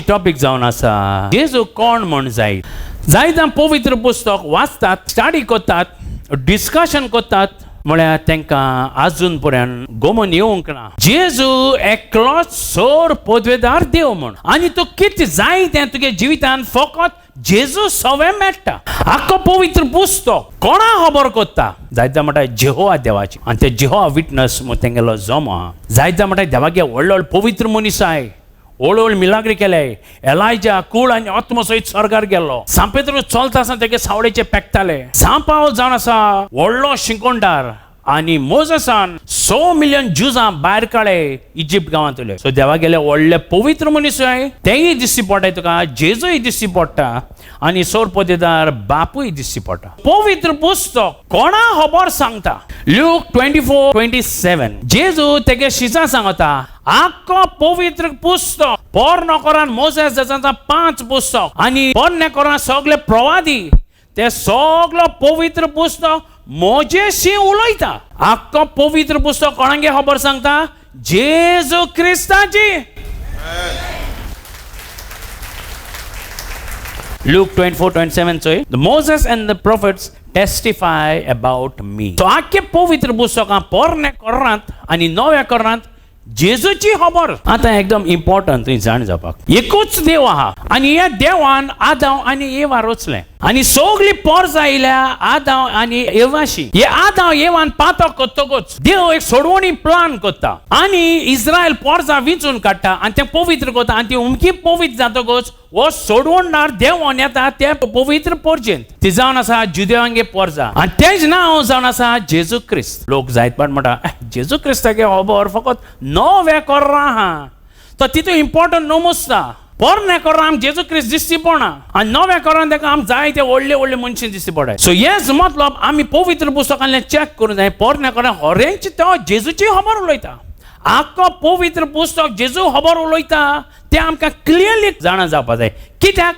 Topic जावन आसा जेजू कोण म्हण जायत जायत पवित्र पुस्तक वाचतात, स्टडी करतात, डिस्कशन करतात, म्हळ्यार तांकां आजून पर्यंत गोमन येवंक ना जेजू एकलोच सोर पदवेदार देव म्हण. आनी तूं कितें जाय तें तुगे जिवितान फकत जेजू सवें मेळटा. आख्खो पवित्र पुस्तक कोणा खबर करता? जायते म्हणटा जेहोवा देवाची, आनी ते जेहोवा विटनस तेंगेलो जमो आहा. जायते म्हणटा देवागे व्हडलो व्हडलो पवित्र मनीस आहाय, व्हड व्हड मिलाग्री केले, एलायजा कूळ आनी आत्मो सयत स्वर्गार गेल्लो. सांपेत्रू चलता आसतना तेगे सावळेचे पेकताले. सांपावल जावन आसा व्हडलो शिंकोणदार, आनी मोजसान 100 मिलियन ज्युजां भायर काडले इजिप्त गांवांतले. सो देवा गेले व्हडले पवित्र मनीस आहाय, तेंय दिश्टी पडटा तुका, जेजूय दिश्टी पडटा आनी सोर पदेदार बापूय दिश्टी पडटा. पवित्र पुस्तक कोणा खबर सांगता? ल्यूक 24:27 जेजू तेगे शिजा सांगता आख्खो पवित्र पुस्तक पोरनो कोरान मोजेस जाता 5 पुस्तक आनी पोरण्या कोरान सगळे प्रवादी, ते सगलो पवित्र पुस्तक मोजेशी उलयता. आख्खो पवित्र पुस्तक कोणागे खबर सांगता? जेजू क्रिस्ताची. Luke 24:27 चोय, The Moses and the prophets testify about me. So आख्खे पवित्र पुस्तकां पोरण्या कोरांत आनी नव्या कोरांत जेजूची खबर. आतां एकदम इम्पॉर्टंट तुवें जाण जावपाक, एकूच देव आहा आनी ह्या देवान आदाव आनी एवा रचलें आनी सगळी पोरसां आयल्या आदाव आनी एवाशी. हे आदाव एवान पातक करतकूच देव एक सोडवणी प्लान करता आनी इस्रायल पोरसां विंचून काडटा आनी तें पवित्र करता आनी ती उमकी पवित्र जातकूच हो सोडवणदार देवोन येता ते पवित्र पोरजेंत. ती जावन आसा जुदेवांगे पोरसां आनी तेंच नांव जावन आसा जेजू क्रिस्त. लोक जायत पाट म्हणटा जेजू क्रिस्तागे खबर फकत नव्या कोर्रा आहा, तो तितू इम्पॉर्टंट न्हू मुसता. पोरण्या कोर्रा आमकां जेजू क्रिस्त दिश्टी पडना आनी नव्या कोर्रान ताका आमकां जायते व्हडले व्हडले मनशां दिश्टी पडटा. सो हेच मतलब आमी पवित्र पुस्तकांतल्यान चॅक करूंक जाय पोरण्या कोर्रान हरेंच तो जेजूची खबर उलयता. आख्खो पवित्र पुस्तक जेजू खबर उलयता तें आमकां क्लियरली जाणा जावपा जाय. कित्याक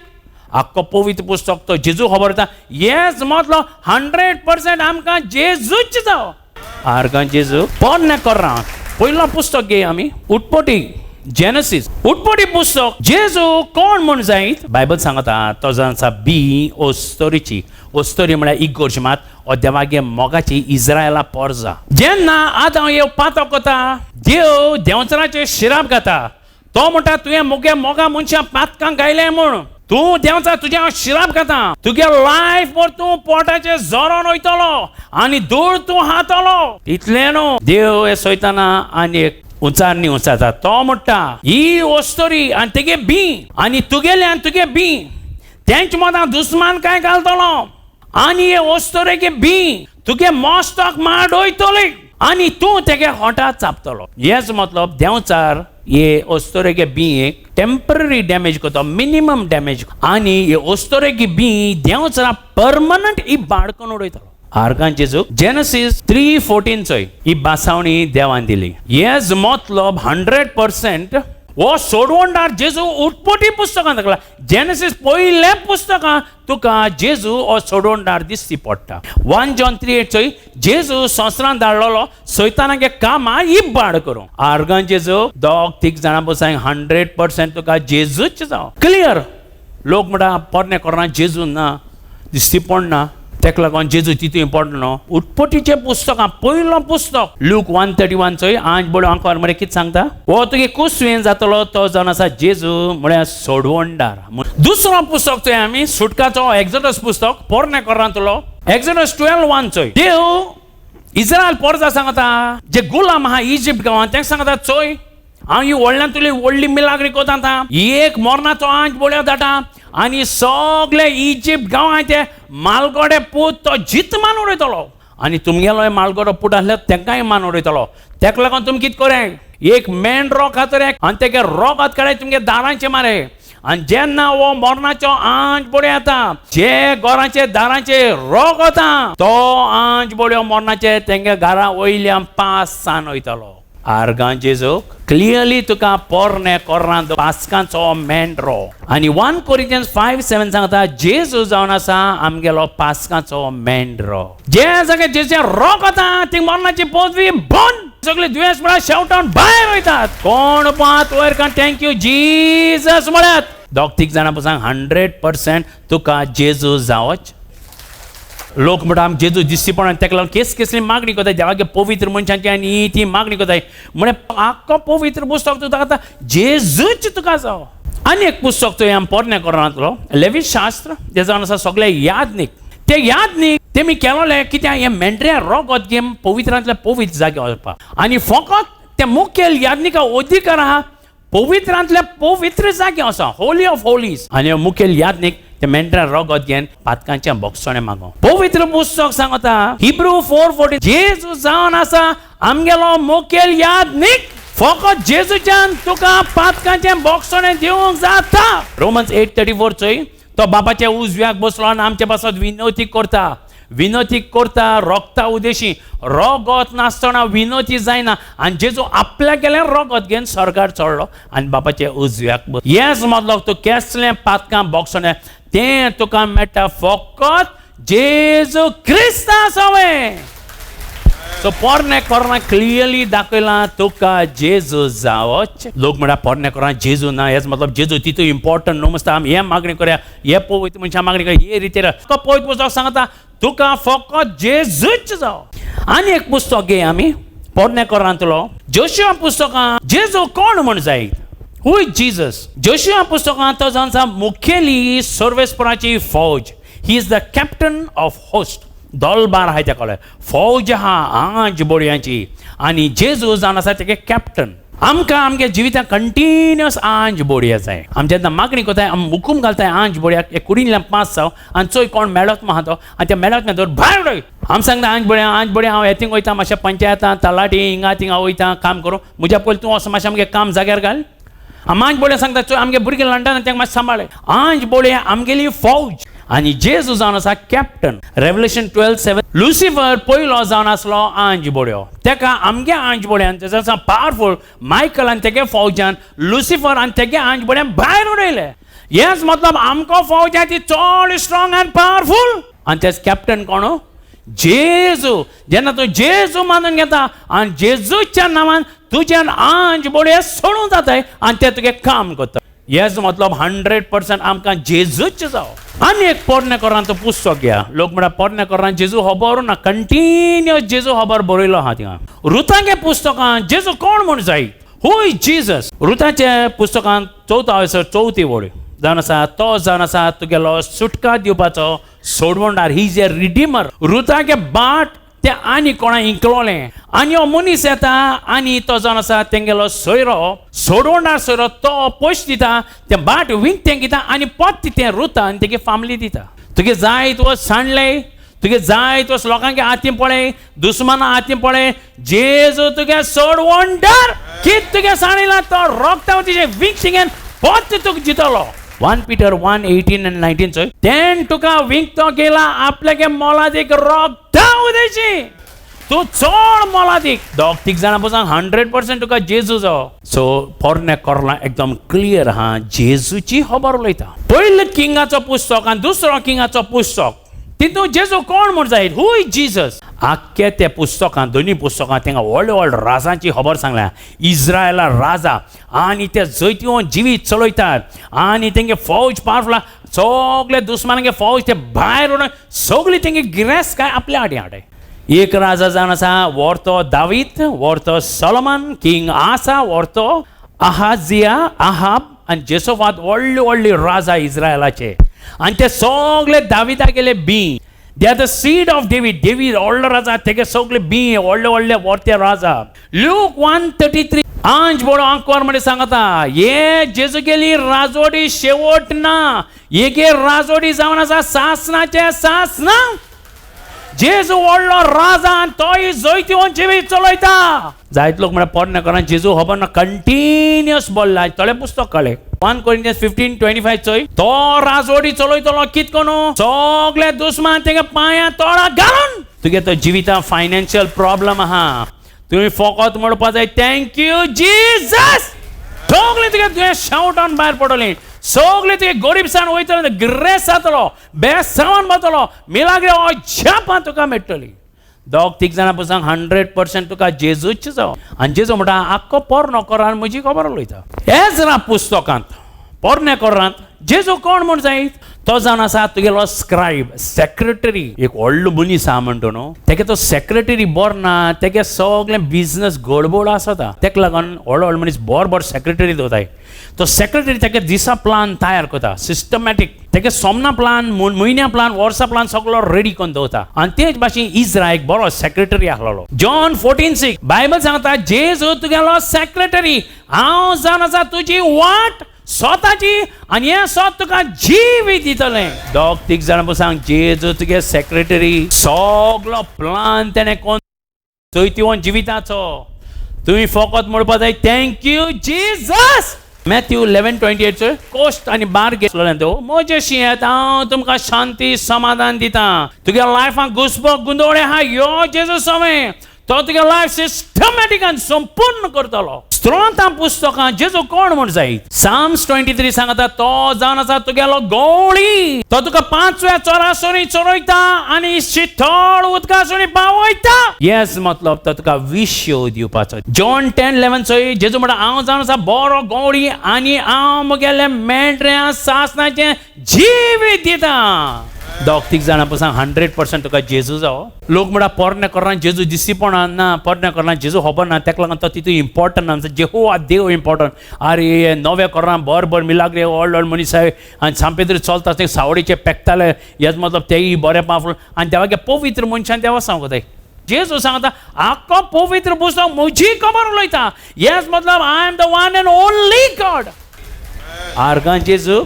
आख्खो पवित्र पुस्तक तो जेजू खबर उलयता, हेच मतलब 100% आमकां जेजूच जावो. आर्गां जेजू. पोरण्या कोर्रां पयलो पुस्तक घे आमी उटपटी, जेनसीस उटपटी पुस्तक. जेजू कोण म्हण जायत? बायबल सांगता तो जावन आसा बी ओस्तोरीची. ओस्तोरी म्हळ्यार इगोर्ज मात ओ देवागे मोगाची इस्रायला पोरजा. जेन्ना आदाव येव पातक करता, देव देंवचाराचेर शिराप घाता. तो म्हणटा तुवें मुगे मोगा मनशां पातकांक गायलें म्हूण तूं देंवचार तुजें हांव शिराप घाता, तुगे लायफ भर तूं पोटाचेर जोरोन वयतलो आनी धूळ तूं हातलो. इतलें न्हू, देव हे सोयतना आनी एक उंचारणी उंचारता. तो म्हणटा ही ओस्तोरी आनी तेगे बी आनी तुगेलें आनी तुगे बी तेंच मदां दुस्मान काय घालतलो आनी हे ओस्तोरेगे बी तुगे मस्तक माडयतली आनी तूं तेगे होंटा चापतलो. हेच मतलब देंवचार हे ओस्तोरेगे बी एक टेम्पररी डॅमेज करता, मिनिमम डॅमेज, आनी हे ओस्तोरेगे बी देंवचारा परमनंट ही बाड करून उडयतलो. आर्गां जेजू. जेनसीस 3:14 चोय, ही बासावणी देवान दिली. हेच मतलब 100% हो सोडवणदार जेजू उटपटी पुस्तकां दाखला. जेनसीस पयलें पुस्तकां तुका जेजू हो सोडवणदार दिश्टी पडटा. 1 John 3:8 चोय, जेजू संवसारांत धाडलेलो सैतानागे कामां इबाड करूं. आर्गां जेजू. दोग तीग जाणां बसाय 100% तुका जेजूच जावं क्लियर. लोक म्हणटा पोरण्या कोरां जेजू ना, दिश्टी पडना. तेका लागून जेजू तितू इम्पॉर्टंट न्हू. उत्पत्तीचें पुस्तकां पयलो पुस्तक लूक 1:31 चोय आंज बड्यो आंकवार म्हळ्यार कितें सांगता, हो तुगे कुसवेन जातलो तो जावन आसा जेजू म्हळ्यार सोडवणदार. दुसरो पुस्तक चोय आमी सुटकाचो एक्झोडस पुस्तक पोरण्या कोरांतलो एक्झोडस 12:1 चोय. देव इस्रायल पोरजा सांगता जे गुलाम आहा इजिप्ट गांवांत तेंका सांगता चोय हांव ही व्हडल्यान तुली व्हडली मिलाग्री कोता आतां एक मोरनाचो आंज बोळ्यो धाडटा आनी सगळे इजिप्ट गांवांत ते मालगोडे पूत तो जीत मान उडयतलो आनी तुमगेलो मालगोडो पूत आसल्यार तेंकांय मान उडयतलो. तेका लागून तुमी कितें करें एक मेंढरो खातरे आनी तेगे रोगात काडे तुमगे दारांचे मारे आनी जेन्ना हो मोरनाचो आंज बोळ्यो येता जे गोरांचे दारांचे रोग वता तो आंज बोळ्यो मोरनाचे तेंगे घरा वयल्यान पास सान वयतलो. आर्गां जेजूक क्लियरली तुका पोरणे कोर्रांत पास्कांचो मेंढरो. आनी 1 Corinthians 5:7 सांगता जेजू जावन आसा आमगेलो पास्कांचो मेंढरो. जे जाग्यार जेजूचें रोग वता ती मरणाची पदवी बंद, सगळे दुयेंस म्हळ्यार शेवटावन भायर वयतात. कोण पांच वयर का thank you Jesus म्हळ्यात. दोग तीग जाणां पळय 100% तुका जेजू जावच. लोक म्हणटा आम जेजू दिसती पण तेका लागून केस केसली मागणी करताय देवागे पवित्र मनशांची आनी ती मागणी करताय म्हळ्यार आख्खो पवित्र पुस्तक तुका आतां जेजूच तुका जावो. आनी एक पुस्तक चोय आमी पोरण्या कोरांतलो लेवीत शास्त्र जें जावन आसा सगळे यादनीक. ते यादनीक तेमी केलोले कित्याक हें मेंढऱ्या रोगत घेवन पवित्रांतल्या पवित्र जाग्यार वचपाक आनी फकत ते मुखेल यादनिका अधिकार आहा पवित्रांतल्या पवित्र जाग्यार आसा होली ऑफ होलीज. आनी मुखेल यादनीक ते मेंढऱ्या रोगत घेवन पातकांच्या बोगसणे मागो. पवित्र पुस्तक सांगता हिब्रू 4:14 जेजू जावन आसा आमगेलो मुखेल यादनीक. फकत जेजूच्यान तुका पातकांचें बोगसणे दिवंक जाता. रोमन्स 8:34 चोय तो बापाच्या उजव्याक बसलो आनी आमचे पासत विनवती करता, विनवती करता रोगता उदेशी रोगत नासतना विनवती जायना. आनी जेजू आपल्या गेल्यार रोगत घेवन स्वर्गार चडलो आनी बापाच्या उजव्याक बस. हेच मतलब तूं केसलें पातकां बोगसणें तें तुका मेळटा फकत जेजू क्रिस्ता सवें. सो पोरणे कोरां क्लियरली दाखयलां तुका जेजू जावच. लोक म्हणटा पोरणे कोरां जेजू ना, हेच मतलब जेजू तितू इम्पॉर्टंट न्हू मस्ता आमी हें मागणी करया हे पवित्र मनशां मागणी करया हे रितीर. पवित्र पुस्तक सांगता तुका फकत जेजूच जावो. आनी एक पुस्तक घे आमी पोरणे कोरांतलो जोशुआ पुस्तकां जेजू कोण म्हण जायत, हू is Jesus. Joshua पुस्तकांत तो जावन आसा मुखेली सर्वेस्पराची फौज. He is the captain of host. दोलबार आहाय तेका फौज आहा आंज बोडयांची आनी जेजू जावन आसा तेगे कॅप्टन. आमकां आमगे जिवितांत कंटिन्युअस आंज बोडया जाय. आम जेन्ना मागणी करताय आम हुकूम घालताय आंज बोडयाक एक कुडींतल्यान पांच जाव आनी चोय कोण मेळत म्हाका तो आनी ते मेळत ना तर भायर उडय. आम सांगता आंज बोडया आंज बोडया हांव हेतींग वयता मातशें पंचायतां तलाटी हिंगा थिंगा वयता काम करूं म्हज्या पयलीं तूं वचो मातशें आमगे काम जाग्यार घाल. आम आंज बोडया सांगता चोय आमगे भुरगीं लंडन तेंका मातशें सांबाळ. आंज बोडया आमगेली फौज आनी जेजू जावन आसा कॅप्टन. रेवलेशन 12:7 लुसिफर पयलो जावन आसलो आंज बोड्यो तेका आमगे आंज बोड्यान तेजो आसा पावरफूल मायकल आनी तेगे फौजान लुसिफर आनी तेगे आंज बोड्यान भायर उडयले. हेच मतलब आमकां फौज आहा ती चड स्ट्रॉंग आनी पावरफूल आनी तेज कॅप्टन कोण जेजू. जेन्ना तूं जेजू मानून घेता आनी जेजूच्या नांवान तुज्यान आंज बोडये सोडून जाताय आनी ते तुगे काम करता. हेच मतलब 100% आमकां जेजूच जावो. आनी एक पोरण्या कोरांचो पुस्तक घ्या. लोक म्हणटा पोरण्या कोरान जेजू खबर ना, कंटिन्युअस जेजू खबर बरयलो आहा थिंगा. रुतागे पुस्तकांत जेजू कोण म्हूण जाय, हू is Jesus. रुताच्या पुस्तकांत चवथो हयसर चवथी वळ जावन आसा तो जावन आसा तुगेलो सुटका दिवपाचो सोडवणदार. He is a redeemer. रुतागे बाट ते आनी कोणा इंकलोलें आनी हो मनीस येता आनी तो जावन आसा तेंगेलो सोयरो सोडवणार सोयरो तो पयशे दिता ते बाट विकतें घेता आनी पोत तें रुता आनी तेगे फामिली दिता. तुगे जाय तुका सांडलें तुगे जाय तुका लोकांक हातीं पळय दुस्माना हातीं पळय जेजू तुगे सोडवणदार कित तुगे सांडला तो रोगता तुजें विकतें घेवन पोत तुका दितलो. 1 Peter 1:18 and 19 चोय तेन तुका विकतो गेला आपल्यागे मोलादीक रोगता उदेशी तूं चड मोलादीक. दोग तीग जाणां पसून 100% तुका जेजू जावो. सो पोरणे कोरलां एकदम क्लियर आहा जेजूची खबर उलयता. पयलो किंगाचो पुस्तक आनी दुसरो किंगाचो पुस्तक तितून जेजू कोण म्हूण जाय, हू is Jesus. आख्खे ते पुस्तकां दोनी पुस्तकां तेंका व्हडले व्हड राजांची खबर सांगल्या. इस्रायला राजा आनी ते जैतिवंत जिवीत चलयतात आनी तेंगे फौज पावरफुल सगळे दुस्मानांगे फौज ते भायर उडोवन सगळी तेंगे गिरेस्त काय आपल्या आडी हाडाय. एक राजा जावन आसा व्हरतो दावीद, व्हरतो सोलोमन, किंग आसा, व्हरतो आहाजिया, आहाब आनी जेसोफात, व्हडले व्हडले राजा इस्रायलाचे. आनी ते सगळे दाविदा गेले बी. They are the seed of David. David व्हडलो राजा, तेगे सगळे बी व्हडले व्हडले व्हरते राजा. ल्यूक 1:33 आंज बरो आंकवार म्हणजे सांगता हे जेजू गेली राजोडी शेवट ना, एके राजोडी जावन आसा सासनाचे सासना. जेजू व्हडलो राजा आनी तोय जैतिवंत जिवीत चलयता. जायत लोक म्हळ्यार पोरण्या कोरान जेजू खबर ना, कंटिन्युअस बोल्ला थोडे पुस्तक कळ्ळे. 1 Corinthians 15:25 चोय, तो राजवटी चलयतलो कित कोणू सगळे दुस्मान तेगे पांया तोडा घालून. तुगे तो जिविता फायनान्शियल प्रॉब्लम आहा, तुवें फोकत म्हणपा जाय thank you Jesus. सगळे तुगे तुवें शावटान भायर पडलें, सगळे तुगे गरीबसाण वयतलो, गिरेस्त जातलो, बेसावन वतलो, मिलाग्रे अजापां तुका मेळटली. दोग तीग जाणां पसून 100% तुका जेजूच जावं. आनी जेजू म्हणटा आख्खो पोरणो कोरान म्हजी खबर उलयता. एजरा पुस्तकांत पोरण्या कोरांत जेजू कोण म्हूण जायत, तो जावन आसा तुगेलो स्क्रायब, सेक्रेटरी. एक व्हडलो मनीस आहा म्हणटा न्हू, तेगे तो सेक्रेटरी बरो ना, तेगे सगळें बिजनस गडबड आसता. तेका लागून व्हडलो व्हडलो मनीस बरो बरो सेक्रेटरी दवरताय. तो सेक्रेटरी तेगे दिसा प्लान तयार करता, सिस्टमॅटीक. तेगे सोमना प्लान, म्हयन्या प्लान, वर्सा प्लान सगळो रेडी करून दवरता. आनी तेच भाशेन इजरा एक बरो सेक्रेटरी आसलेलो. जॉन 14:6 बायबल सांगता जेजू तुगेलो सेक्रेटरी, हांव जावन आसा तुजी वाट स्वताची आनी हें स्वत तुका जीव दितलें. दोग तीग जाणां सांग जेजू तुगे सेक्रेटरी, सगलो प्लान तेणें कोण जैतिवंत जिविताचो. तुवें फोकत म्हणपा जाय thank you Jesus. Matthew 11:28 cost आनी बार घेतलो तो म्हजे शियेत हांव तुमकां शांती समाधान दिता. तुगे लायफाक घुसपो गुंदोळे आहा यो जेजू सवें, तो तुगे लायफ सिस्टमॅटिकान संपूर्ण करतलो. स्त्रोतां पुस्तकां जेजू कोण म्हूण जायत, साम्स 23 सांगता तो जावन आसा तुगेलो गवळी, तो तुका पांचव्या चोरासोनी चोरयता आनी शितळ उदकासोनी पावयता. येस मतलब तो तुका विश्यो दिवपाचो. जॉन 10:11 चोय जेजू म्हणटा हांव जावन आसा बरो गवळी आनी हांव म्हगेले मेंढऱ्या सासनाचें जिवीत दिता. दोग तीग जाणां पसून 100% तुका जेजू जावो. लोक म्हणटा पोरण्या कोरान जेजू दिसती पडना ना, पोरण्या कोरान जेजू खबर ना, तेका लागून तो तितू इम्पॉर्टंट आमचो जेहोवा देव इम्पॉर्टंट. आरे नव्या कोरान बर बर मिलाग्रे व्हड व्हड मनीस आनी सांपेत्री चलता ते सावडीचे पेकताले, हेच मतलब तेय बरें पावल आनी देवागे पवित्र मनशान देवा सांगताय. जेजू सांगता आख्खो पवित्र पुस्तक म्हजी खबर उलयता. हेच मतलब I am the one and only God. आर्गां जेजू.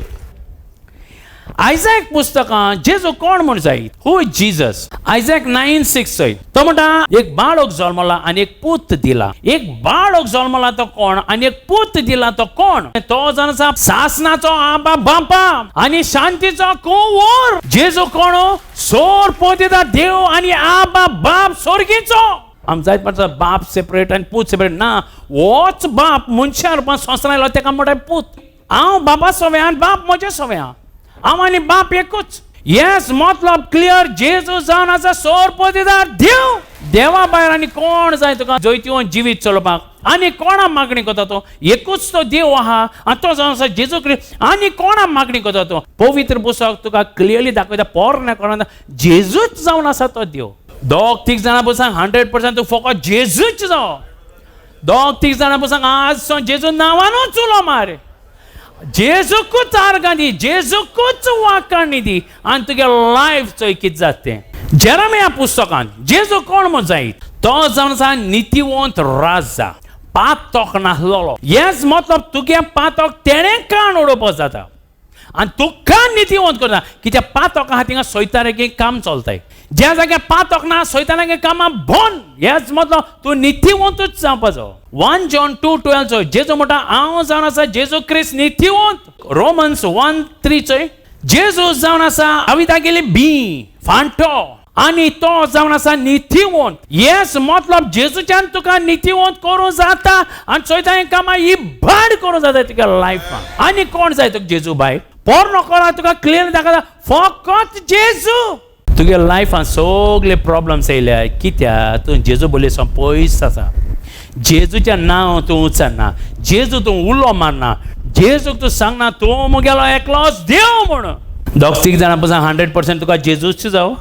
आयजॅक पुस्तकां जेजू कोण म्हूण जायत, हू is Jesus. Isaac 9:6 चोय, तो म्हणटा एक बाळक जल्मला आनी एक पूत दिला. एक बाळक जल्मला तो कोण आनी एक पूत दिला तो कोण, तो जावन आसा सासनाचो आबा बापा आनी शांतीचो कुंवर. जेजू कोण, सोर पोतिता देव आनी आबा बाप सोर्गीचो. आम जायत म्हणटा बाप सेपरेट आनी पूत सेपरेट ना, होच बाप मनशा रुपान संवसारांत आयलो तेका म्हणटा पूत. हांव बाबा सोव्या आनी बाप म्हजे सोव्या, हांव आनी बाप एकूच. येस मतलब क्लियर, जेजू जावन आसा सोरपोतीदार देव. देवा भायर आनी कोण जाय तुका जैतिवंत जिवीत चलोवपाक, आनी कोणा मागणी करता तो, एकूच तो देव आहा आनी तो जावन आसा जेजू क्रिस्त. आनी कोणा मागणी करता तो, पवित्र पुस्तक तुका क्लियरली दाखयता पोरण्या कोणा जेजूच जावन आसा तो देव. दोग तीग जाणां पसून 100% तूं फकत जेजूच जावो. दोग तीग जाणां पसून आज जेजू नांवानूच उलो मार, जेजूकूच आर्गां दी, जेजूकूच वाकाणी दी आनी तुगे लायफ चोय कितें जाता तें. जेरमिया पुस्तकांत जेजू कोण म्हूण जायत, तो जावन आसा नितीवंत राजा, पातक नासलेलो. हेच मतलब तुगे पातक तेणें काण उडोवपाक जाता आनी तुका नितीवंत करता. कित्याक पातक आहा थिंगा सोयतानागे काम चलताय, ज्या जाग्यार पातक ना सोयतानागे कामां बंद. हेच मतलब तूं नितीवंतूच जावपाचो. 1 John 2:12 चोय जेजू म्हणटा हांव जावन आसा जेजू क्रिस्त नितीवंत. रोमन्स 1:3 चोय जेजू जावन आसा दाविदागेली बी फांटो आनी तो जावन आसा नितीवंत. येस मतलब जेजूच्यान तुका नितीवंत करूं जाता आनी चोयता कामां इबाड करूं जाता तुगे लायफान. आनी कोण जाय तुका जेजू बाय, पोरणो कोणा तुका क्लियर दाखयता फकत जेजू. तुगे लायफान सगळे प्रॉब्लम्स येयल्या कित्याक तूं जेजू बोले सावन पयस आसा. जेजूचें नांव तूं उच्चारना, जेजू तूं उलो मारना, जेजूक तूं सांगना तूं मुगेलो एकलोच देव म्हूण. दोग तीग जाणां पसून 100% तुका जेजूच जावं.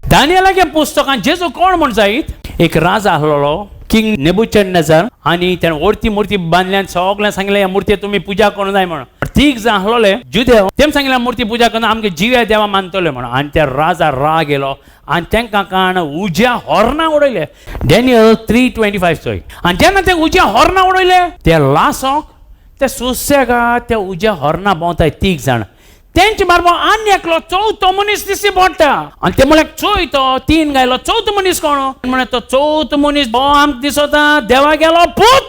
दानियलाच्या पुस्तकान जेजू कोण म्हण जायत? एक राजा आसलेलो किंग नेबुकदनेझर, आनी तेणें व्हडती मुर्ती बांदल्यान सगळ्यांक सांगलें ह्या मुर्ती तुमी पुजा करूंक जाय म्हणून. तीग जाण आसलेले जुदेव, तेम सांगलें मुर्ती पुजा करून आमगे जिव्या देवा मानतले म्हणून. आनी त्या राजा राग येयलो आनी तांकां काण उज्या हॉर्नां उडयले. डॅनियल 3:25 चोय. आनी जेन्ना ते उज्या हॉर्नां उडयले ते लासोंक ते सुसेगा त्या उज्या हॉर्नां भोंवताय तीग जाण. तेंचे बारबो आनी एकलो चवथो मनीस दिसती पडटा. आनी ते म्हळ्यार चोय तो तीन गायलो चवथो मनीस कोण? म्हळ्यार तो चवथो मनीस हो आमकां दिसता देवा गेलो पूत.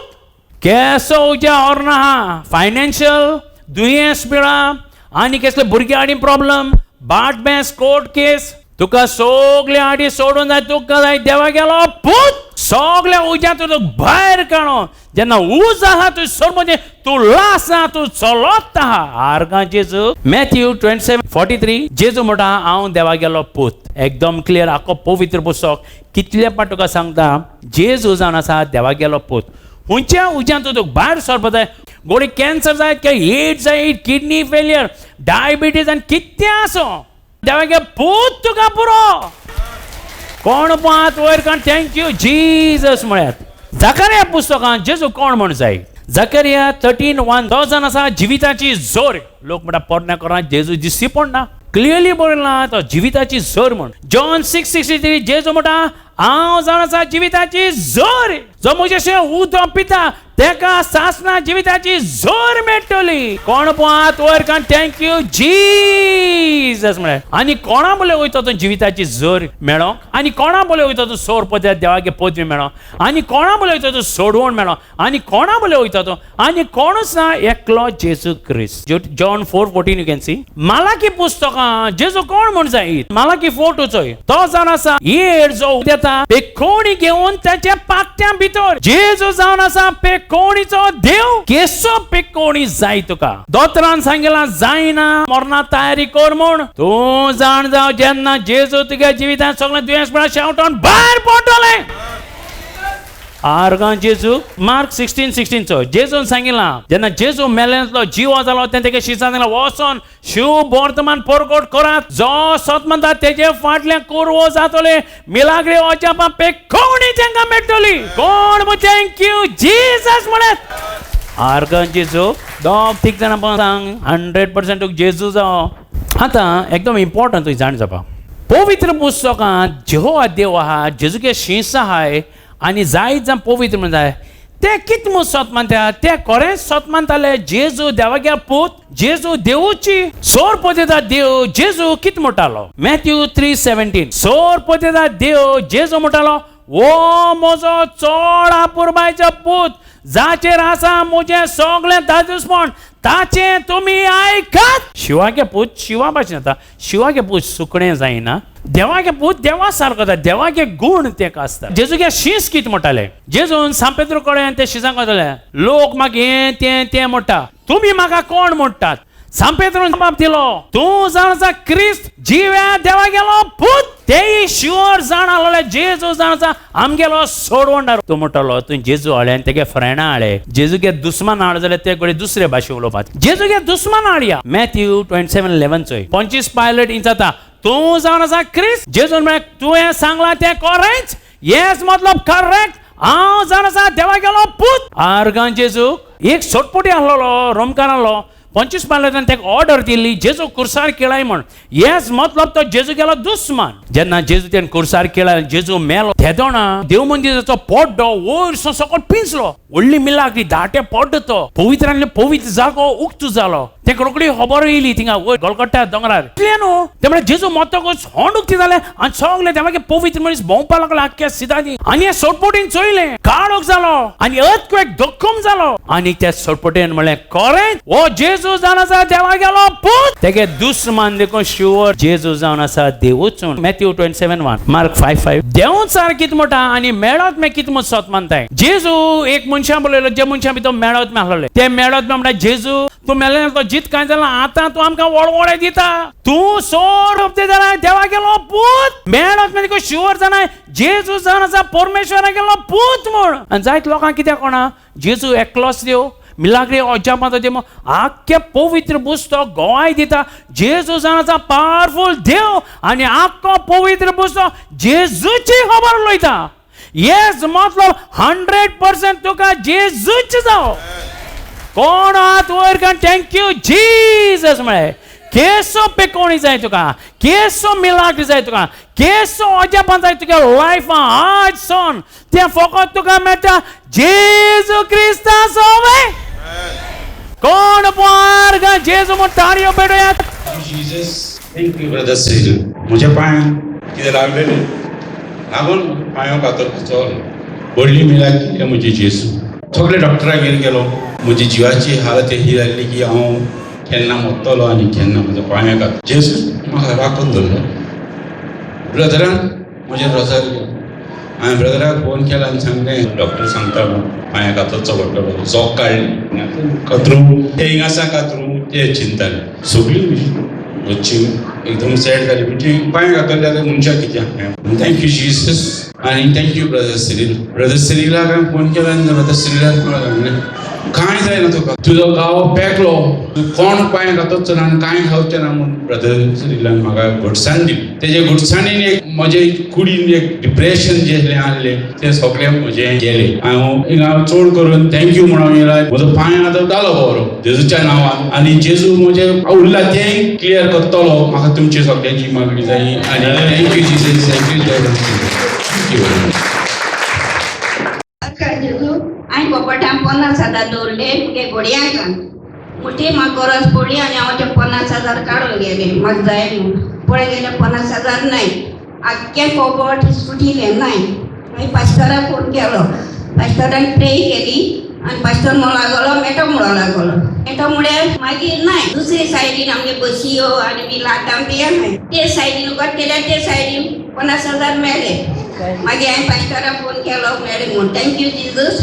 केसो उज्या हॉर्नां आहा, फायनान्शियल दुयेंस पिळा आनी कसले भुरग्यां आडी प्रॉब्लम, बाट बेंस कोर्ट केस, तुका सगळे आडी सोडून जाय, तुका जाय देवा गेलो पूत. सगळ्या उज्या तुका भायर काडो. जेन्ना उज आहा तूं सोडपाचें, तूं लास आहा, तूं चलत आहा. आर्गां जेजू. मॅथ्यू 27:43 जेजू म्हणटा हांव देवा गेलो पूत. एकदम क्लियर आख्खो पवित्र पुस्तक कितले पाट तुका सांगता जेजू जावन आसा देवा गेलो पूत. खंयच्या उज्यान तुका भायर सरपा जाय, गोडी कॅन्सर जायत काय एड्स जायत, किडनी फेलियर, डायबिटीज आनी कितें आसूं, देवा गेलो पूत तुका पुरो. कोण हात वयर काड thank you Jesus म्हळ्यार. जकरिया पुस्तकांत जेजू कोण म्हण जाय? जकरिया 13:1 तो जावन आसा जिविताची जोर. लोक म्हणटा पोरण्या कोरांत जेजू दिसती पडना, क्लियरली बरयलां तो जिविताची जोर म्हण. जॉन 6:63 जेजू म्हणटा हांव जावन आसा जिविताची जोर, जो म्हजे उदक पिता तेका सासना जिविताची जोर मेळटली. कोण हात वयर काड thank you Jesus म्हळ्यार. आनी कोणा बोले वयता तूं जिविताची जोर मेळोंक, आनी कोणा बोले वयता तूं सोर पद देवागे पदवी मेळोंक, आनी कोणा बोले वयता तूं सोडवण मेळोंक, आनी कोणा बोले वयता तूं, आनी कोणूच ना एकलो जेजू क्रिस्त. John 4:14 you can see. Malachi पुस्तकां जेजू कोण म्हण जाय? मालाकी 4:2 चोय. तो जावन आसा येर जो येता पेकोणी घेवन ताच्या पाकट्यां भितर. जेजू जावन आसा पेकोणीचो देव. केसो पेकोणी जाय तुका? दोतरान सांगला जायना मरणा तयारी कर म्हण. तूं जाण जाव जेन्ना जेजू तुज्या जिवितांत सगळें दुयेंसपणा शेवटून भायर पडटलें. आर्गां जेजू. मार्क 16:16 चो जेजून सांगिलां जेन्ना जेजू मेल्यांतलो जिवो जालो तेन्ना तेगे शिसां सांगलां वचोन शिव वर्तमान परगट करात, जो सत म्हणटा तेजे फाटल्यान कुरवो जातले, मिलाग्री अजापां पेकोणी तांकां मेळटली. कोण thank you Jesus म्हळ्यार. आर्गां जेजू. दोग तीग जाणां पण सांग 100% तुका जेजू जावं. आतां एकदम इम्पॉर्टंट तुवें जाण जावपा, पवित्र पुस्तकांत जेहोवा देव आहा, जेजूगे शीस आहाय आनी जायत जाण पवित्र म्हण जाय. ते कित म्हूण सत मानता? ते खरेंच सत मानताले जेजू देवागे पूत, जेजू देवूची सोर पदेता देव. जेजू कित म्हणटालो? मॅथ्यू 3:17 सोर पदेता देव. जेजू म्हणटालो वो म्हजो चड आपुरबायचो पूत, जाचेर आसा म्हजें सगळें दादूसपण, ताचें तुमी आयकात. शिवागे पूत शिवा भाशेन जाता, शिवागे पूत सुकणें जायना. देवागे पूत देवा सारको जाता, देवागे गूण तेका आसता. जेजूगे शीस कितें म्हणटाले? जेजून सांपेत्रो कडेन ते शिसांक वताले, लोक म्हाका हें तें तें म्हणटा, तुमी म्हाका कोण म्हणटात? सांपेत्रोन जबाब दिलो तूं जाण आसा क्रिस्त जिव्या देवा गेलो पूत. तेय शुअर जाण आसलेले जेजू जाण आसा आमगेलो सोडवणदार. तूं म्हणटलो तूं जेजू हाडले आनी तेगे फ्रेंडां हाडले, जेजूगे दुस्मान हाड जाल्यार ते कडेन दुसरे भाशे उलोवपाक. जेजूगे दुस्मान हाडया. मॅथ्यू 27:11 चोय. 25 पायलट इंचाता तूं जावन आसा क्रिस्त. जेजून म्हळ्यार तुवें सांगलां तें खरेंच, येस मतलब करेक्ट, हांव जावन आसा देवा गेलो पूत. आर्गां जेजूक. एक सोटपोटी आसलेलो रोमकार आसलो, 25 पायलटान ताका ऑर्डर दिल्ली जेजू कुर्सार खेळाय म्हण. येस मतलब तो जेजू गेलो दुस्मान. जेन्ना जेजू तेणें कुर्सार खेळाय, जेजू मेलो तेदोणा देव मंदिराचो पड्डो वयर सकयल पिंजलो, व्हडली मिलाग्री धाटे पड्डो तो पवित्रांतले पवित्र जागो उक्तो जालो. तेका रोखडी खबर येयली थिंगा वयर गोलकट्टा दोंगरार. इतलें न्हू ते म्हळ्यार जेजू मरतकूच होंड उक्ती जालें आनी सगळे ते मागीर पवित्र मनीस भोंवपाक लागले आख्ख्या सिदांनी. आनी हे सोटपोटीन चोयलें काळोख जालो आनी अर्थक्वेक धक्कम जालो आनी त्या सोटपोटेन म्हणलें खरेंच हो जेजू जावन आसा देवा गेलो पूत. तेगे दुस्मान देखून शुअर जेजू जावन आसा देवूच. मॅथ्यू 27:1 मार्क 5:5 देवूच सार कितें म्हणटा आनी मेळत मे कितें म्हूण सत मानताय. जेजू एक मनशां बरयलो, जे मनशां भितर मेळत मे आसलेले ते मेळत मे म्हणटा जेजू तूं मेलें तो जीत कांय जाला, आतां तूं आमकां वळवळे दिता, तूं सोर जाला देवा गेलो पूत. मेळत मे देखून शुअर जाणा जेजू जावन आसा परमेश्वरा गेलो पूत म्हूण. आनी जायत लोकांक कित्याक कोणा जेजू एकलोच देव, मिलाग्री अजापां जावचे म्हूण. आख्खें पवित्र पुस्तक गोवाय दिता जेजू जावन आसा पावरफूल देव आनी आख्खो पवित्र पुस्तक जेजूची खबर उलयता. येस मतलब 100% तुका जेजूच जावो. कोण हात वयर काड thank you Jesus म्हळें. केसो पेकोणी जाय तुका, केसो मिलाग्र जाय तुका, केसो अजापां जाय तुज्या लायफां आज सोन तें फकत तुका मेळटा जेजू क्रिस्ता सोवे. कोण पार जेजू म्हूण ताळयो पेटोवया. Jesus, thank you brother Cyril. म्हज्या पांयांक कितें लागलेलें लागून पांयो कातर चल व्हडली मिलाक केली म्हजी जेजू. सगळे डॉक्टरागेर गेलो. म्हजी जिवाची हालत ही जाल्ली की हांव केन्ना मोत्तलो आनी केन्ना म्हज्या पांयां कातर. जेजू म्हाका राखून दवरलो. ब्रदरान म्हजें रोजार गेलो. हांवें ब्रदराक फोन केलो आनी सांगलें डॉक्टर सांगता म्हूण पांयां कातरचो पडटलो. जोक काडली कातरूं ते हिंगा आसा कातरूं ते चिंताले सगळीं मातशी एकदम सॅड जाली. म्हणजे पांय कातरले जाल्यार मनशाक कितें. Thank you Jesus आनी thank you brother Cyril. Brother सिरीलाक हांवें फोन केलो आनी ब्रदर सिरीलाक सांगलें कांय जायना तुका, तुजो गांव पेकलो, तूं कोण पांय कातरचो ना आनी कांय खावचें ना म्हूण ब्रदर सिरीलान म्हाका घटसाण दिली. तेजे घटसाणीन एक म्हजे कुडीन एक डिप्रेशन जें आहलें तें सगळें म्हजें गेलें. हांव हिंगा चड करून thank you म्हणून येयला. म्हजो पांय आतां जालो बरो जेजूच्या नांवान आनी जेजू म्हजें उरला तेंय क्लियर करतलो. म्हाका तुमची सगळ्यांची मागणी जाय आनी thank you Jesus, thank you, thank you very much. जेजू हांवें पोपटान 50,000 दवरले मुगे घोडयांक. मुठी म्हाका गरज पडली आनी हांव ते 50,000 काडून गेलें म्हाका जाय म्हूण. पळय गेल्यार 50,000 नाय, आख्खें पोपट स्कुटिलें नाय. मागीर पास्टराक फोन केलो. पास्टरान प्रे केली आनी पास्टर म्हणो लागलो मेटो म्हणो लागलो. मेटो म्हळ्यार मागीर नाय दुसरे सायडीन आमगे बशयो आनी बी लातां बी आहाय ते सायडीन उगत केल्यार ते सायडीन 50,000 मेळ्ळे. मागीर हांवें पास्टराक फोन केलो मेळ्ळे म्हूण. Thank you Jesus.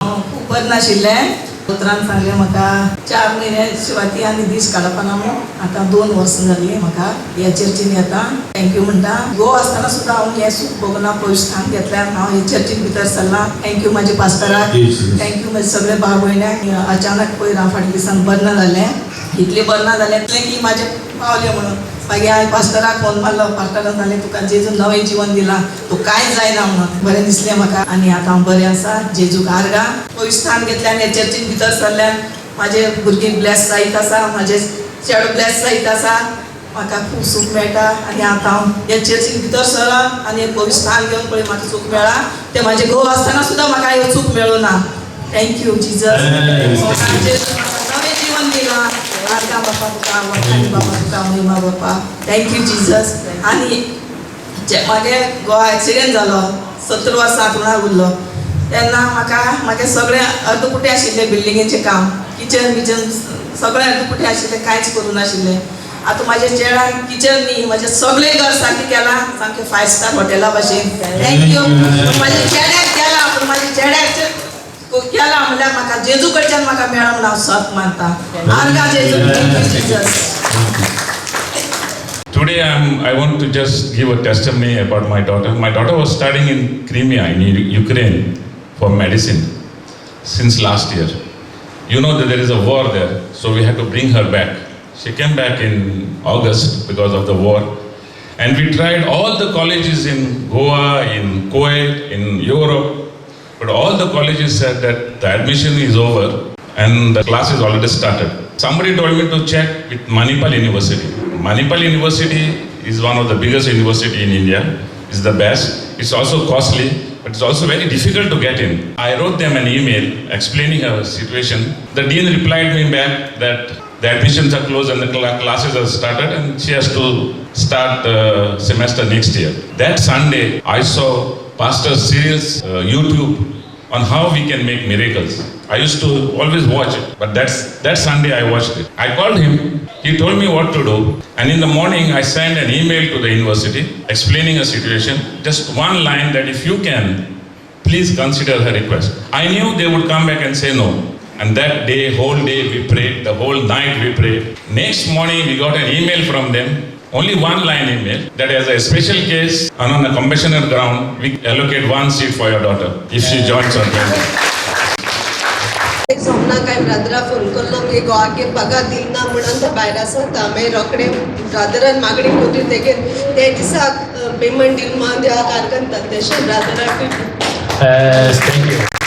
खूब बरें नाशिल्लें. दोतोरान सांगलें म्हाका 4 म्हयने शिवाती आनी दीस काडपाना म्हूण. आतां 2 वर्सां जालीं म्हाका ह्या चर्चीन येता. Thank you म्हणटा. गोवा आसतना सुद्दां हांव हें सूख भोगना. पवित्र स्थान घेतल्यार हांव हे चर्चीन भितर सरलां. Thank you म्हाज्या पास्टराक, thank you म्हजे सगळे भाव भयण्याक. अचानक पयर हांव फाटल्या दिसान बरें ना जालें, इतलें बरें ना जालें इतलें की म्हाजें पावलें म्हणून. मागीर हांवें पास्टराक फोन मारलो. पास्टरान सांगलें तुका जेजून नवें जिवन दिलां, तूं कांय जायना म्हणून. बरें दिसलें म्हाका आनी आतां हांव बरें आसा. जेजूक आर्गां. पवित्र स्थान घेतल्यान ह्या चर्चीन भितर सरल्यान म्हाजे भुरगीं ब्लेस जायत आसा, म्हाजे चेडो ब्लेस जायत आसा. म्हाका खूब सूख मेळटा आनी आतां हांव ह्या चर्चीन भितर सरलां आनी हें पवित्र स्थान घेवन पळय म्हाका सूख मेळ्ळां. तें म्हाजें घोव आसतना सुद्दां म्हाका हें सूख मेळूं ना. Thank you Jesus. जेजून म्हाका नवें जीवन दिलां. आर्गां बापा तुका, वठानी बापा तुका महिमा बापा. Thank you Jesus. आनी म्हागे गोवा एक्सिडेंट जालो, 17 वर्सां हांतरुणार उरलो तेन्ना म्हाका म्हागे सगळें अर्दकुटें आशिल्लें. बिल्डिंगेचें काम, किचन बिचन सगळें अर्दकुटें आशिल्लें, कांयच करूं नाशिल्लें. आतां म्हाज्या चेड्यान किचन न्ही म्हाजें सगळें घर सारकें केलां, सामकें 5 स्टार हॉटेला भाशेन. Thank you. म्हाज्या चेड्याक केलां, पूण म्हाज्या चेड्याक केलां म्हणल्यार म्हाका जेजू कडच्यान म्हाका मेळ्ळो म्हूण हांव सत मानता. आर्गां जेजू. Thank you Jesus. Today I want to just give a testimony about my daughter. My daughter was studying in Crimea in Ukraine for medicine since last year. You know that there is a war there, so we had to bring her back. She came back in August because of the war. And we tried all the colleges in Goa, in Kuwait, in Europe, but all the colleges said that the admission is over and the class is already started. Somebody told me to check with Manipal University. Manipal University is one of the biggest university in India. It's the best. It's also costly, but it's also very difficult to get in. I wrote them an email explaining her situation. The dean replied me back that the admissions are closed and the classes are started and she has to start the semester next year. That Sunday, I saw Pastor Cyril's YouTube on how we can make miracles. I used to always watch it, but that Sunday I watched it. I called him, he told me what to do, and in the morning I sent an email to the university explaining a situation, just one line that if you can, please consider her request. I knew they would come back and say no. And that day, whole day we prayed, the whole night we prayed. Next morning we got an email from them, only one line email, that as a special case and on a compassionate ground, we allocate one seat for your daughter if she joins on 20. सोमना काय ब्रादरा phone केल्लो, मुगे घोवागेर पगार दिलना म्हणून तो भायर आसा. मागीर रोखडे ब्रादरान मागणी कोतून तेगेर ते दिसाक पेमेंट दिल म्हणून देवा कारकन तशें ब्रादराक. Yes, thank you.